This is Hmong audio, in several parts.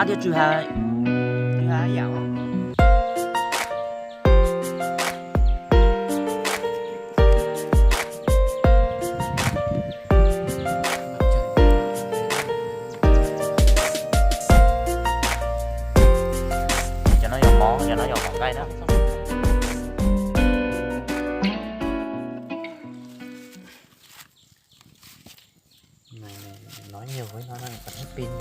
Qab thiab tsw ha, tsw ha yam os. Cov no yog mov, cov no yog mov nqaij na. Nov nyuag no kom pin.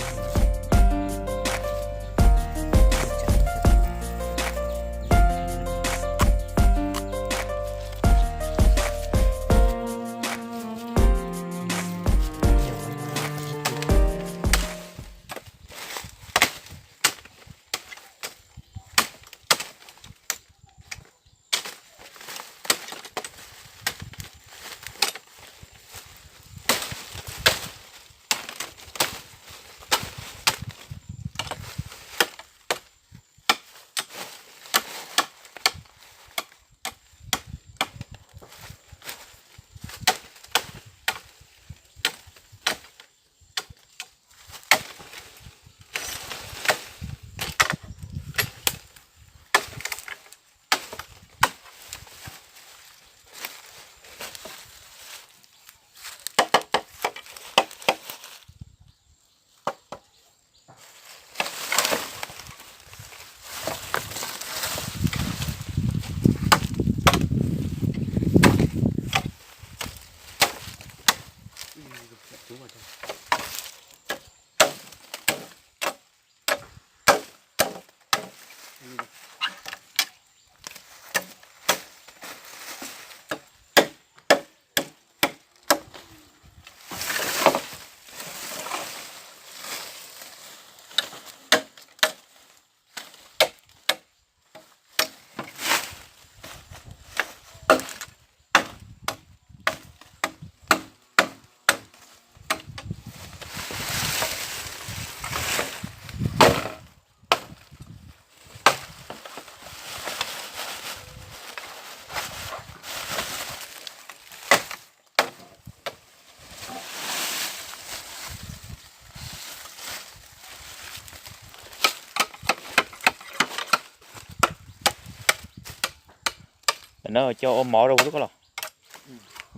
Tam no coj ua mov rau huv lub ko los?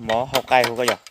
Mov hau qais huv ko yog?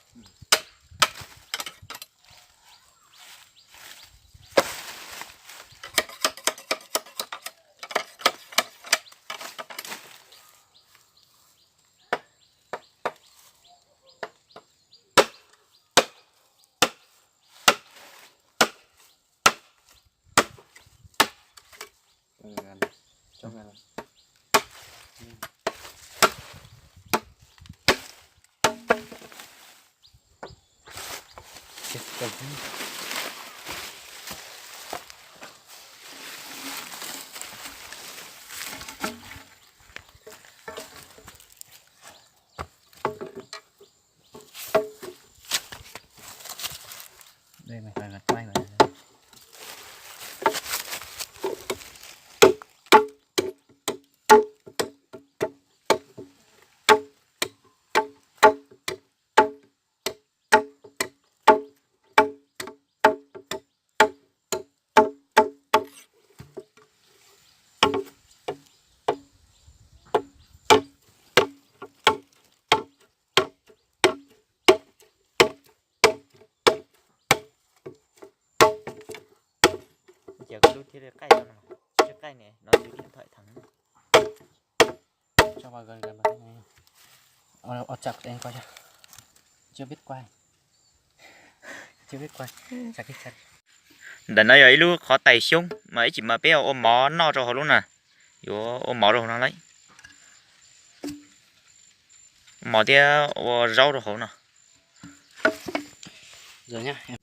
Giờ cái lút thiab qaij no, thiab qaij ne, nó giữ điện thoại thẳng. Cho vào gần gần vào đây này. Ồ, ồ, chặt em coi cho. Chưa biết quay. Chưa biết quay. Chặt đi, chặt đi. Ntawm no yog ib lub qhov tais xyoob mas ib chim mas peb ua mov noj rau hauv lub na. Yuav ua mov rau hauv no lauj. Ua mov thiab ua zaub rau hauv no. Giờ nhá. Em.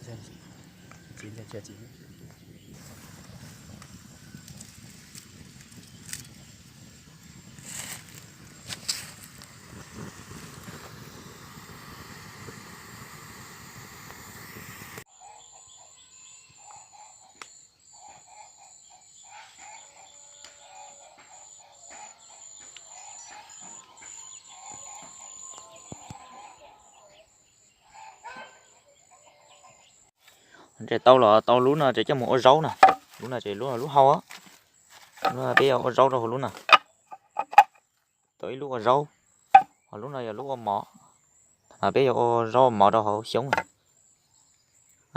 Giờ, giờ, giờ, giờ, giờ. Ntses tau los tau lub no ces coj mus ua zaub na. Lub no ces lub lub hau. Lub no peb yuav ua zaub rau hauv lub no. Tau ib lub ua zaub, ho lub no yog lub ua mov. Thaum no peb yuav ua zaub ua mov rau hauv xyoob.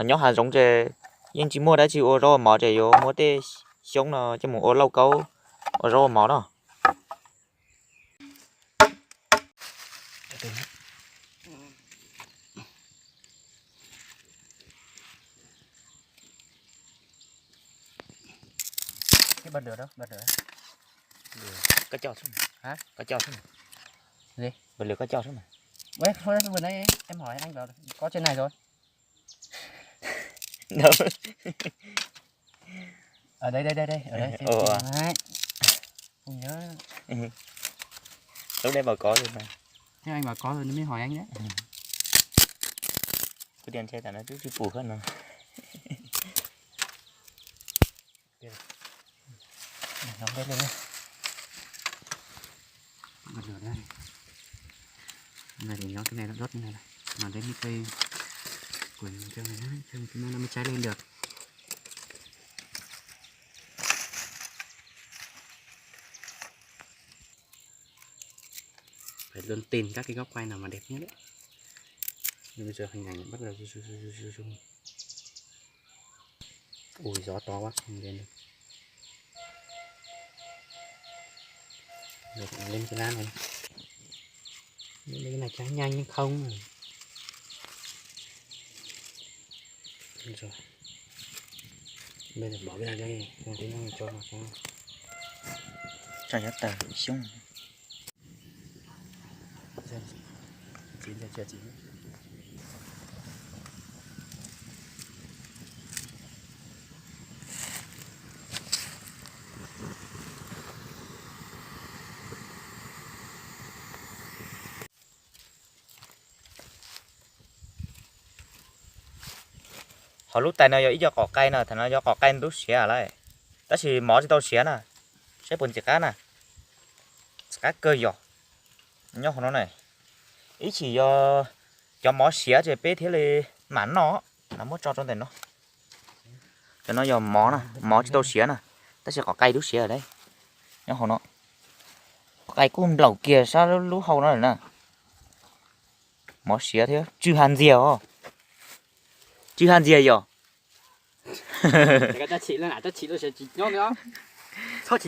Nyob hav zoov ces yeej tsis muaj dab tsi ua zaub ua mov ces yuav muab tej xyoob no coj mus ua lauj kaub, ua zaub ua mov no. Koj coj xwb, koj coj xwb. Gì? Bật lửa koj coj xwb mà. Ui, hôm nay em hỏi anh bảo có trên này rồi. Ở đây, đây, đây, đây, ở đây, trên, trên này. Không nhớ. Lúc đấy bảo có rồi mà. Thế anh bảo có rồi nên mới hỏi anh đấy. Cái điện thoại tao nó cứ chịu phủ hơn nó. Đóng bếp lên nhé. Bật lửa đây. Này để nhóm cái này nó đốt như này này. Mà lấy mấy cây quần cho này, cho chúng nó mới cháy lên được. Phải luôn tìm các cái góc quay nào mà đẹp nhất ấy. Bây giờ hình ảnh bắt đầu zoom, zoom, zoom, zoom, zoom. Ui, gió to quá, không lên được. Rồi, lên cái lá này. Lên cái này cháy nhanh nhưng không. Rồi. Bây giờ bỏ cái này đi, rồi tí nữa mình cho vào cho. Cho gió tờ xuống. Chín rồi, chưa chín. Hauv lub tais no yog ib co qos qai no, thaum no yog qos qai ntub siav lawm, tab sis mov tsis tau siav na. Saib puas ntxim qab na. Ntxim qab kawg yom. Nyob hauv no na, ib chim yog cov mov siav ces peb thiaj li mam noj. Muab tso rau ntawm no. Cov no yog mov na, mov tsis tau siav na, tab sis qos qai ntub siav lawm. Nyob hauv no, qos qai kuj nplaum kiag sab lub hau no lawm na. Mov siav thiab tsw ha ntxiag os. Tsw ha ntxiag yom. Txhob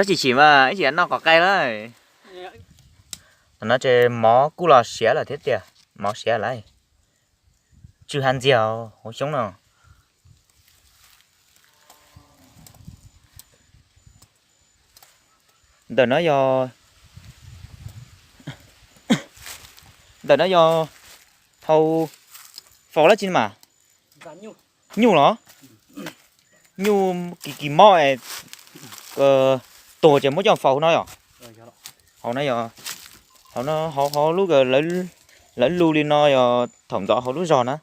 chim chim mas ib chim noj qos qai lawm. Thaum no ces mov kuj los siav lawm thiab tiag, mov siav lawm. Tsw ha ntxiag hauv xyoob no. Ntawm no yog, ntawm no yog thaum faus dab tsi mas? Nyuj los? Nyuj kis kis mob, tuag ces muab coj faus hauv no yom? Hauv no yog, hauv no, hauv lub, lawv lub li no yog thaum ntxov hauv lub zos na.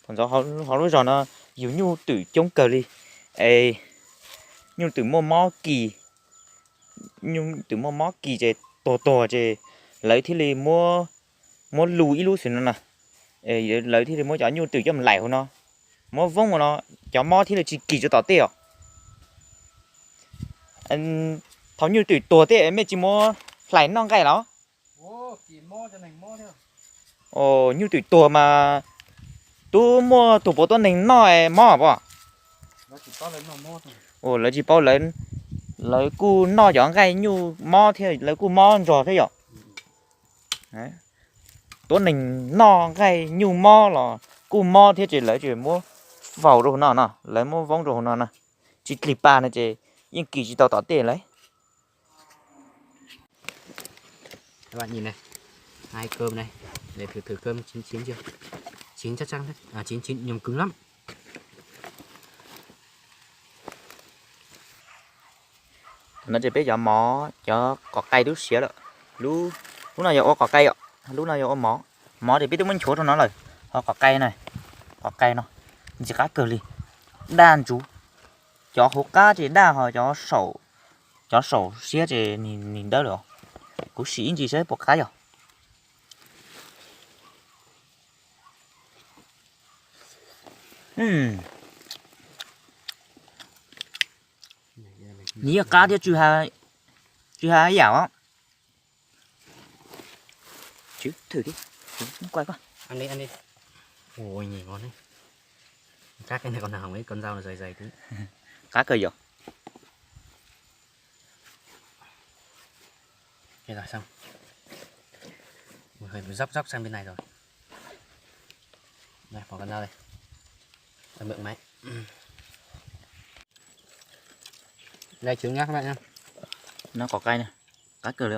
Thaum ntxov hauv lub zos no yus nyuj twm coob kawg li. Es nyuj twm muaj mob kis, nyuj twm muaj mob kis ces tuag tuag ces lawv thiaj li muab, muab lu ib lub xwb no na. Lawv thiaj li muab cov nyuj twm coj mus laim hauv no, muab voob hauv no, cov mob thiaj li tsis kis rau tom tej os. Thaum nyuj twm tuag tej mej tsis muab hlais noj nqaij los? Nyuj twm tuag mas twb muaj tus puav tuab neeg noj mob pom. Lawv tsis paub, lawv kuj noj cov nqaij nyuj mob thiab lawv kuj mob nrog thiab yom. Tuab neeg noj nqaij nyuj mob los kuj mob thiab ces lawv tsis muab faus rau hauv no no, lawv muab voob rau hauv no no. Tsis kis pas no ces yeej kis tsis tau tom tej lawm. Các bạn nhìn này, hai cơm này, để thử thử cơm chín chín chưa? Chín chắc chắn đấy, à chín chín nhum cứng lắm. Thaum no ces peb cov mov, cov qos qai twb siav lawm. Lub, lub no yog ua qos qai, lub no yog ua mov. Mov ces peb twb muab nchuav rau no lawm. Ho qos qai na, qos qai no ntxim qab kawg li, daj ntsuv. Cov hauv qab ces daj, ho cov saum siab ces nws dawb lawm. Kuv sim ib ntsis saib puas qab yog. Nws yeej qab thiab, tsw ha ib yam os. Qab kawg yog. Dốc dốc sang bên này rồi. Đây, bỏ con dao đây. Đây, mượn máy. Đây, Trứng nhá các bạn nhá. Nó có cay nè. Qab kawg li.